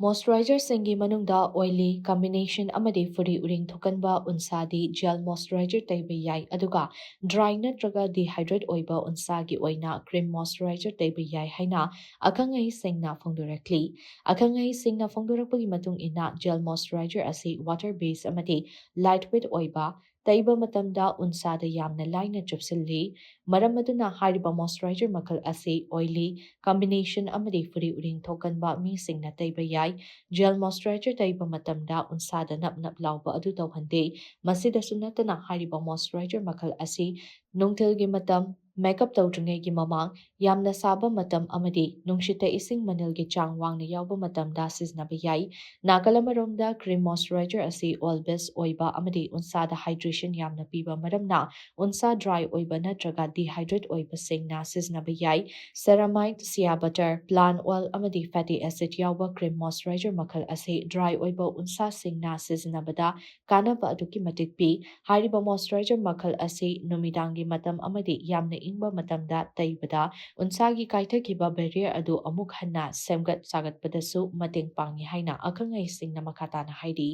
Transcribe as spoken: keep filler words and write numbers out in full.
Moisturizerꯁꯤꯡꯒꯤ ꯃꯅꯨꯡꯗ oily, combination ꯑꯃꯗꯤ ꯐꯨꯔꯤ ꯎꯔꯤꯡ ꯊꯣꯛꯀꯟꯕ ꯎꯟꯁꯥꯗꯤ gel moisturizer ꯇꯩꯕ ꯌꯥꯏ, ꯑꯗꯨꯒ dry ꯅꯠꯇ꯭ꯔꯒ dehydrate ꯑꯣꯏꯕ ꯎꯟꯁꯥꯒꯤ ꯑꯣꯏꯅ cream moisturizer ꯇꯩꯕ ꯌꯥꯏ ꯍꯥꯏꯅ ꯑꯈꯪ ꯑꯍꯩꯁꯤꯡꯅ ꯐꯣꯡꯗꯣꯔꯛꯂꯤ꯫ ꯑꯈꯪ ꯑꯍꯩꯁꯤꯡꯅ ꯐꯣꯡꯗꯣꯔꯛꯄꯒꯤ ꯃꯇꯨꯡ ꯏꯟꯅ, gel moisturizer ꯑꯁꯤ water base ꯑꯃꯗꯤ light weight ꯑꯣꯏꯕ, ꯇꯩꯕ ꯃꯇꯝꯗ ꯎꯟꯁꯥꯗ ꯌꯥꯝꯅ ꯂꯥꯏꯅ ꯆꯨꯞꯁꯤꯜꯂꯤ꯫ ꯃꯔꯝ ꯑꯗꯨꯅ ꯍꯥꯏꯔꯤꯕ moisturizer ꯃꯈꯜ ꯑꯁꯤ oily, combination ꯑꯃꯗꯤ ꯐꯨꯔꯤ ꯎꯔꯤꯡ ꯊꯣꯛꯀꯟꯕ ꯃꯤꯁꯤꯡꯅ ꯇꯩꯕ ꯌꯥꯏ꯫ Gel moisturizer ꯇꯩꯕ ꯃꯇꯝꯗ ꯎꯟꯁꯥꯗ ꯅꯞ ꯅꯞ ꯂꯥꯎꯕ ꯑꯗꯨ ꯇꯧꯍꯟꯗꯦ꯫ ꯃꯁꯤꯗꯁꯨ ꯅꯠꯇꯅ, ꯍꯥꯏꯔꯤꯕ moisturizer ꯃꯈꯜ ꯑꯁꯤ ꯅꯨꯡꯊꯤꯜꯒꯤ ꯃꯇꯝ, makeup ꯇꯧꯗ꯭ꯔꯤꯉꯩꯒꯤ ꯃꯃꯥꯡ, ꯌꯥꯝꯅ ꯁꯥꯕ ꯃꯇꯝ ꯑꯃꯗꯤ ꯅꯨꯡꯁꯤꯠꯇ ꯏꯁꯤꯡ ꯃꯅꯤꯜꯒꯤ ꯆꯥꯡ ꯋꯥꯡꯅ ꯌꯥꯎꯕ ꯃꯇꯝꯗ ꯁꯤꯖꯤꯟꯅꯕ ꯌꯥꯏ꯫ ꯅꯥꯀꯜ ꯑꯃꯔꯣꯝꯗ, cream moisturizer ꯑꯁꯤ oil base ꯑꯣꯏꯕ ꯑꯃꯗꯤ ꯎꯟꯁꯥꯗ hydration ꯌꯥꯝꯅ ꯄꯤꯕ ꯃꯔꯝꯅ, ꯎꯟꯁꯥ dry ꯑꯣꯏꯕ ꯅꯠꯇ꯭ꯔꯒ dehydrate ꯑꯣꯏꯕꯁꯤꯡꯅ ꯁꯤꯖꯤꯟꯅꯕ ꯌꯥꯏ꯫ Ceramide, shea butter, plant oil ꯑꯃꯗꯤ fatty acid ꯌꯥꯎꯕ cream moisturizer ꯃꯈꯜ ꯑꯁꯤ dry ꯑꯣꯏꯕ ꯎꯟꯁꯥꯁꯤꯡꯅ ꯁꯤꯖꯤꯟꯅꯕꯗ ꯀꯥꯟꯅꯕ ꯑꯗꯨꯛꯀꯤ ꯃꯇꯤꯛ ꯄꯤ꯫ ꯍꯥꯏꯔꯤꯕ moisturizer ꯃꯈꯜ ꯑꯁꯤ ꯅꯨꯃꯤꯗꯥꯡꯒꯤ ꯃꯇꯝ ꯑꯃꯗꯤ ꯌꯥꯝꯅ ꯏꯪꯕ ꯃꯇꯝꯗ ꯇꯩꯕꯗ ꯎꯟꯁꯥꯒꯤ ꯀꯥꯏꯊꯈꯤꯕ barrier ꯑꯗꯨ ꯑꯃꯨꯛ ꯍꯟꯅ ꯁꯦꯝꯒꯠ ꯁꯥꯒꯠꯄꯗꯁꯨ ꯃꯇꯦꯡ ꯄꯥꯡꯏ ꯍꯥꯏꯅ ꯑꯈꯪ ꯑꯍꯩꯁꯤꯡꯅ ꯃꯈꯥ ꯇꯥꯅ ꯍꯥꯏꯔꯤ꯫